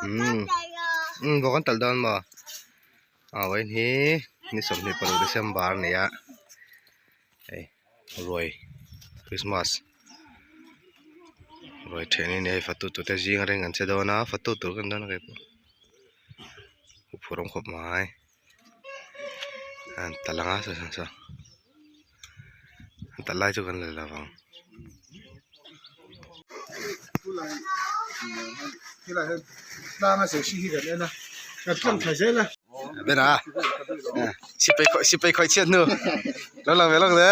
Umm umm vawk an talh dawn maw a vawiin hi ni 26 December a ni a hei ruai Christmas ruai then hi a ni a hei fatu tur te zing atangin an che dawn a fatu tur ka ni dawn a keipawh huphurh awm khawp mai an talh ang a saw saw an talh lai chu kan la lo vang. Bena sipai khawih sipai khawih chhiat hnu lo lang ve lawk le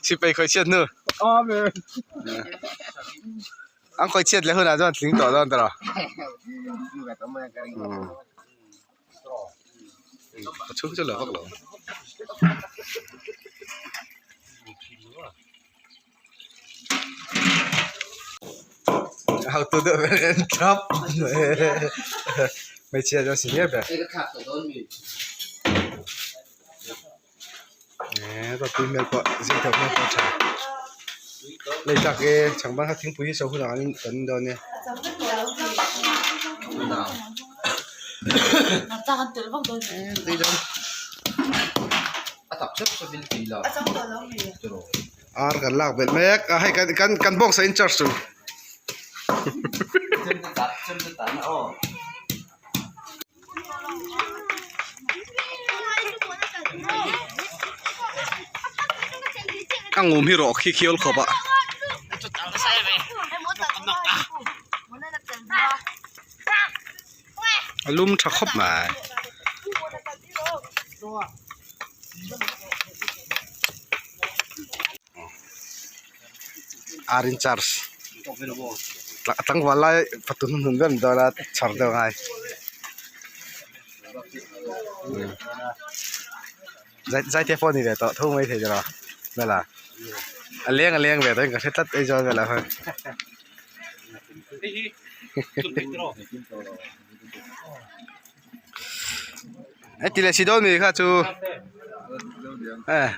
sipai khawih chhiat hnu an khawih chhiat leh hunah chuan tling tawh dawn tawh a chhung chu la vak lo. Hautu deuh ber kan tap hmeichhia chuan si ber ber eh ka tui hmel pawh zing theuh hmel pawh a tha lei tak e chhang ban kha thingpui hi so hunah kan in dawn e. Ar kan lak belh mek a hei kan kan kan box a in charge tur a ngum hi rawh khi khial khawp a. A lum tha khawp mai. Ar in charge a tlangval lai fatu hnuhnun ber an dawn a chhar deuh a ngai zai te pawh a ni ve tawh tho mai thei tawh vel a a leng a leng ve tawh in ka hre tlat Aizawl velah khan. Heti leh si dawn mi kha chu eh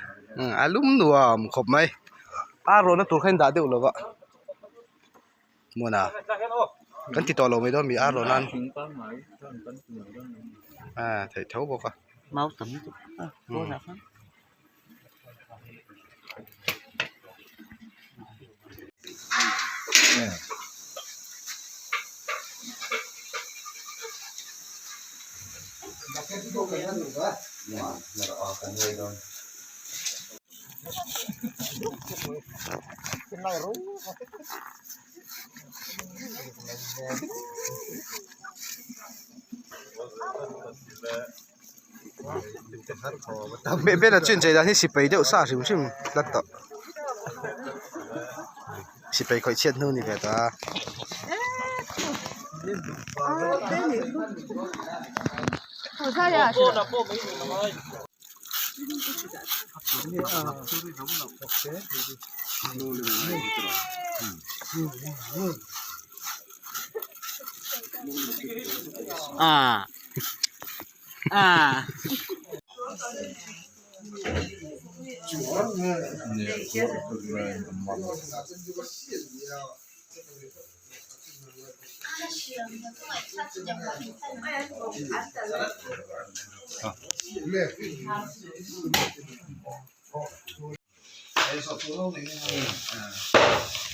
a lum nuam khawp mai a rawhna tur kha in dah deuh lo va hmun ah kan ti tawh lo mai dawn mi a rawh nan ah theih tho bawk a. Bena chu inchei dan hi sipai deuh sa hrim hrim tlat tawh sipai khawih chhiat hnu a ni ve ta a.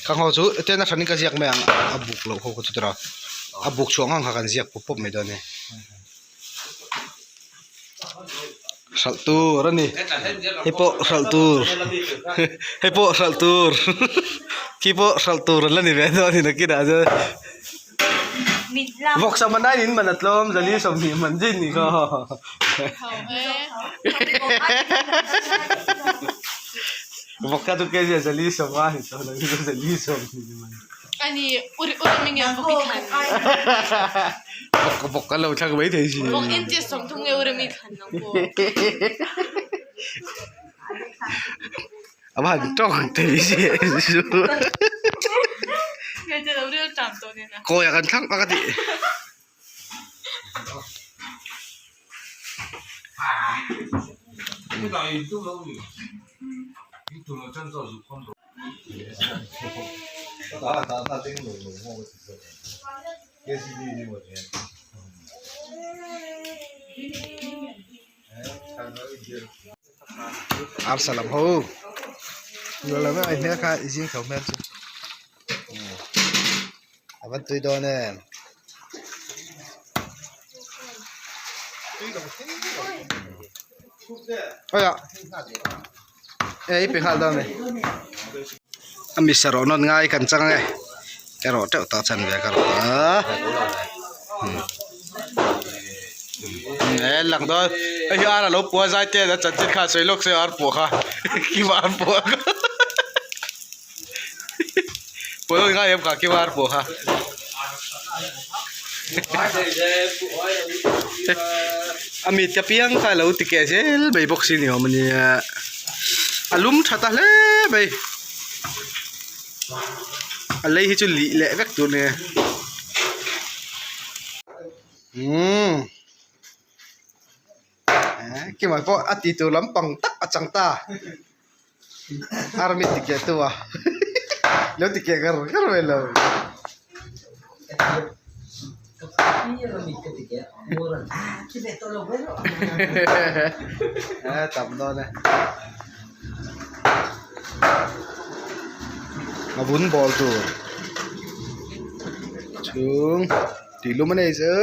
Ka ngho chu eten a hranin ka ziak mai ang a buk loh ho kha chu tawrh a a buk chhuah ngang kha kan ziak pawp pawp mai dawn e hralh tur a ni hei pawh hralh tur hei pawh hralh tur khi pawh hralh tur an la ni ve dawn a ni nakinah chuan vawksa man aiin in man a tlawm zali 20 man zin ni khaw. Vawk kha chu kg ah zali 50 a ni tawh lo chu zali 20 man. Ani uri uri mi nge vawk i thlan. Vawk vawk kan lo thlang mai thei si. Vawk in chi 30 nge uri mi thlan nang pawh. A va han tawng thei si chu. Nge che lo ril tam tawh nen a. Kawi ah kan thlang a ka tih. Arsa lam ho lo lam em hmel kha i zing tho hmel chu a van tui dawn em. Oi ah e i pe nghal dawn e a mi sa rawh nawn ngai kan chang e ka rawh teuh tawh chan ve ka rawh a e lang dawn hei hi ar alo pua zai te a chanchin kha sawi lawk se ar pua kha kima ar pua kha pua nawn ngai em kha kima ar pua kha. A mit ka piang kha alo ti keh zel mai bawk si ni awm a nia a lum tha ta hle mai a lei hi chu lih leh vek tur a ni umm keimah pawh a ti tur lampang tak a chang ta. Army ti keh tu a lo ti keh kar kar mai lo. Tam dawn e. A vun bawl tur chhung tih lum a nei chu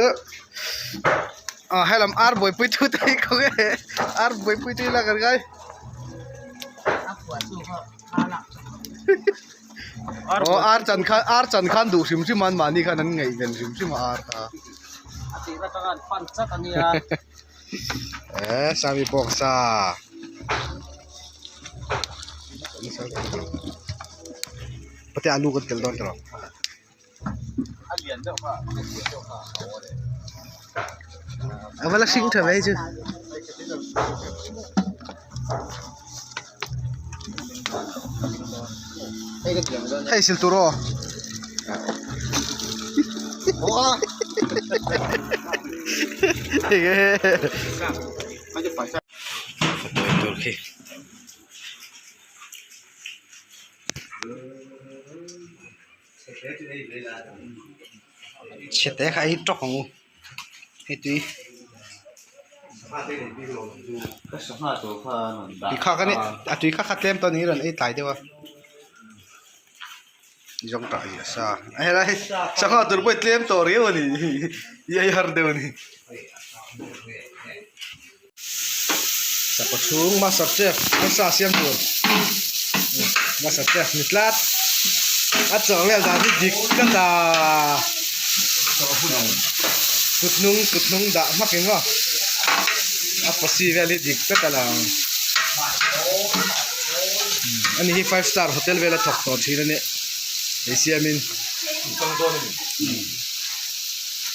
ah helam ar buaipui tu te hi khawnge ar buaipui tu ila kan ngai. Aw ar chan khan ar chan khan duh hrim hrim a an mahni khan an ngaih ven hrim hrim a ar kha eh sami pawk sa pate alu kan tel dawn tawh a va la hring tha mai chu. Hei sil tur aw. Tur khi. Chhe te kha hi tawk ang u hei tui tui kha ka ni a tui kha kha tlem tawh a ni rawn ei tlai deuh a zawng tah hi a sa a helai sangha tur pawh hi tlem tawh riau a ni i ei har deuh a ni. Sakhaw chhung master chef an sa siam tur master chef ni tlat a chawh vel dan hi dik tlat a kut hnung kut hnung dah hmak eng aw a posi vel hi dik tlat a lang ani hi five star hotel vel a thawk tawh thin a ni ei siamin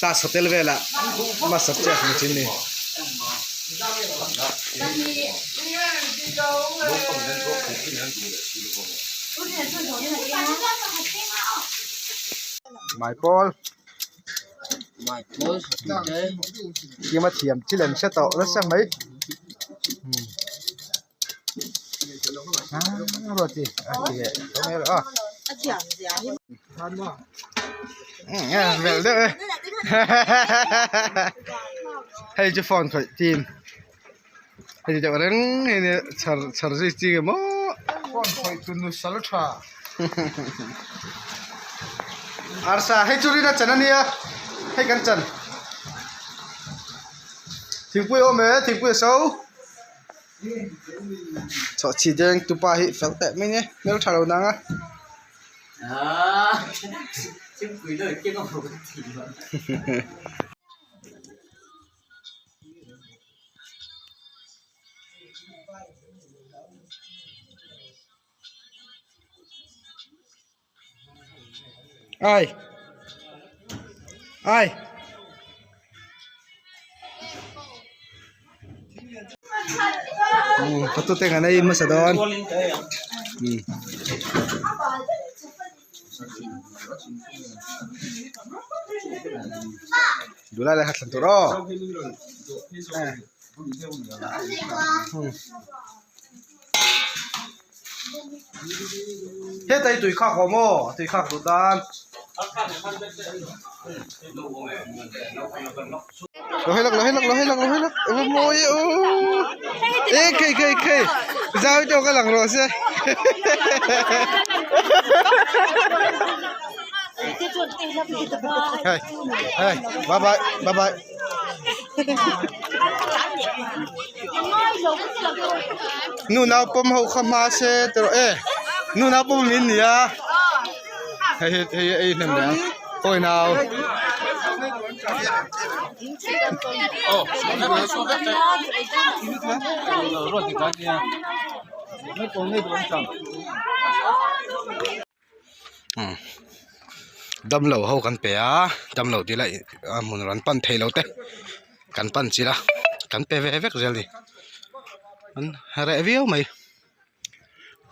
Taj hotel velah master chef ni thin ni. Maipawl kima thiam thil an hre tawh nasa mai. Velh deuh e hei chu phone khawih team hei deuh reng hei nia chhar chhar zui chi nge maw phone khawih tu nu sal tha arsa hei chu rina chan ania hei kan chan thingpui a awm e thingpui a so. Chhawhchhi deng tupa hi fel teh mai nia hmel tha lo nang a. Ai ai hotu te kan ei hmasa dawn duhlai lai kha thlan tur aw. Heta hi tui khak awm aw tui khak duh tan. Lo hei lak lo hei lak lo hei lak lo hei lak ava mawi e aw e khei khei khei zau tawk a lang rawh se hei hei bye bye bye bye nu nau pawm ho kha hma se ti rawh e nu nau pawm min nia hei hei hei ei hnem leh a khawi nau. Damlo ho kan pe a damlo tih lah a hmun rawn pan thei lo te kan pan chilh a kan pe ve vek zel a ni an reh viau mai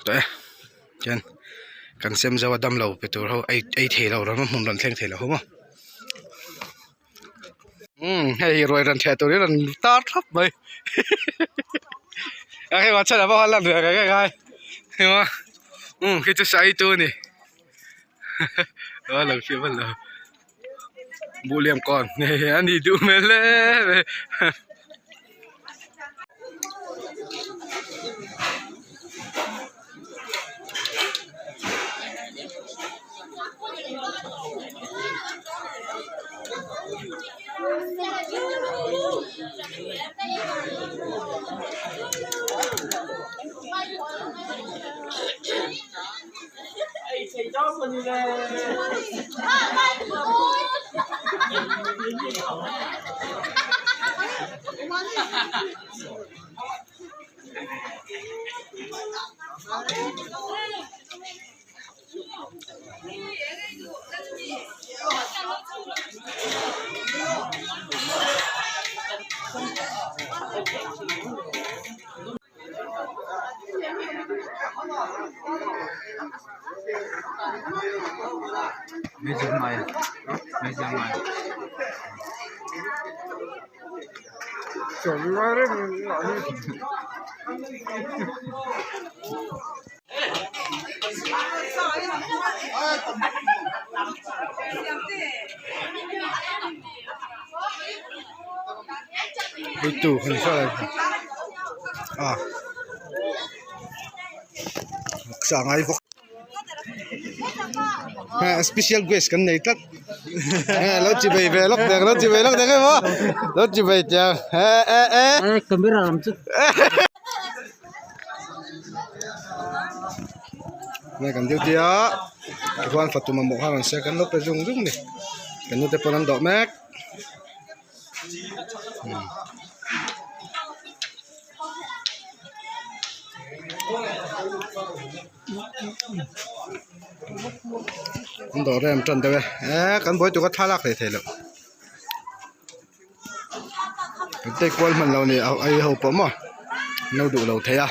tawh e chuan kan sem zo a damlo pe tur ho ei ei thei lo ram hmun rawn thleng thei lo ho maw umm hei hi ruai rawn theh tur hi rawn tar thlap mai a hei a chhan ah pawh a lan ve reng reng ai hei maw umm khi chu sai tu a ni a lo hriat hman lo buh liam kawn hei a ni duh hmel hle mai. Special guest kan nei tlat lo chi bei ve lawk dek lo chi bei lawk dek emaw lo chi bei tiang e e e camera lam chu nge kan duty a tichuan fatu mamawh kha rawn se kan lo pe zung zung ni kan nute pawn an dawh mek. An dawh rem tan deuh e eh kan buai tuk a thlalak hlei thei loh kan take kual hman lo a ni a ei ho pawh maw an lo duh lo thei a.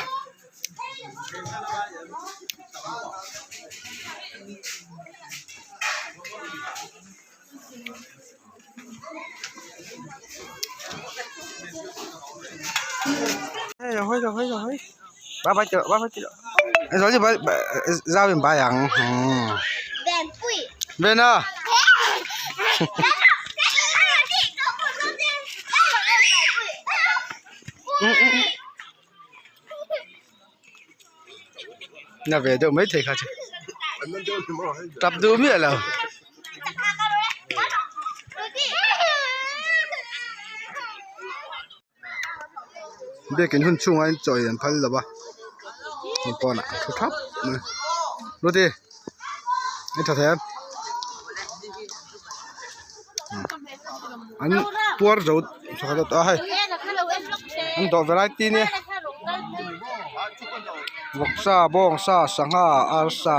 Vena na ve deuh mai thei kha chu tap duh miah lo. Biakin hun chhungah hian chaw ei an phal lo va heng pawnah an thu thap mai Rudy i tha thei em an puar zo tawh a hei an dawh variety nia vawksa bawngsa sangha arsa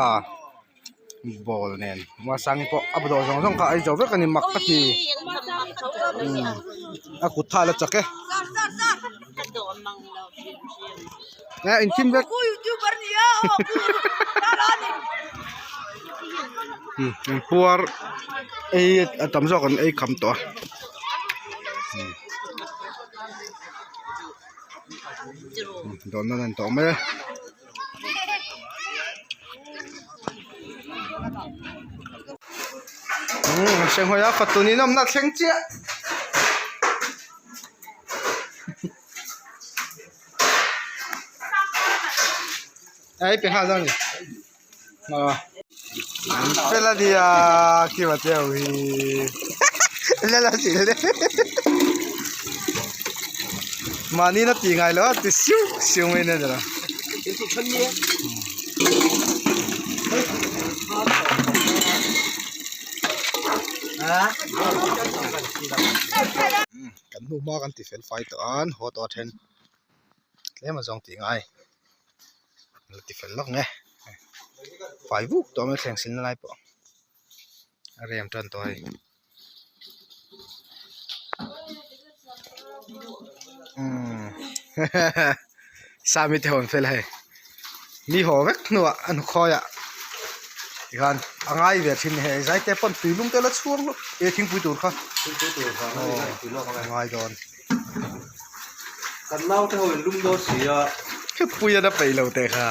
ball nen masang pawh a dawh zawng zawng kha a ei zo vek a ni mak ka ti a kut tha la chak e eh engkim vek an puar ei a tam zawk an ei kham tawh a dawhna an tawh mai a. Umm senghawi a fatu ninawmna a thleng chiah. Ei pe nghal dawn a ni. Aw an fel a nia kima te ho hi lala si le mahni na tih ngai lo a ti siu siu mai nia ni lo. Kan hnu hma kan ti fel fai tawh a an haw tawh a then tlem a zawng tih ngai. La ti fel lawk nge fai vuk tawh mai thleng silna lai pawh a rem tan tawh hei umm sami te hawn fel hei mi haw vek hnuah a hnukhawi ah tikhan a ngai ve thin hei zai te pawn tui lum te la chhuang hlawk e thingpui tur kha aw a ngai dawn. Kan naute ho in lum dawn si a. Pui a na peih lo teh kha.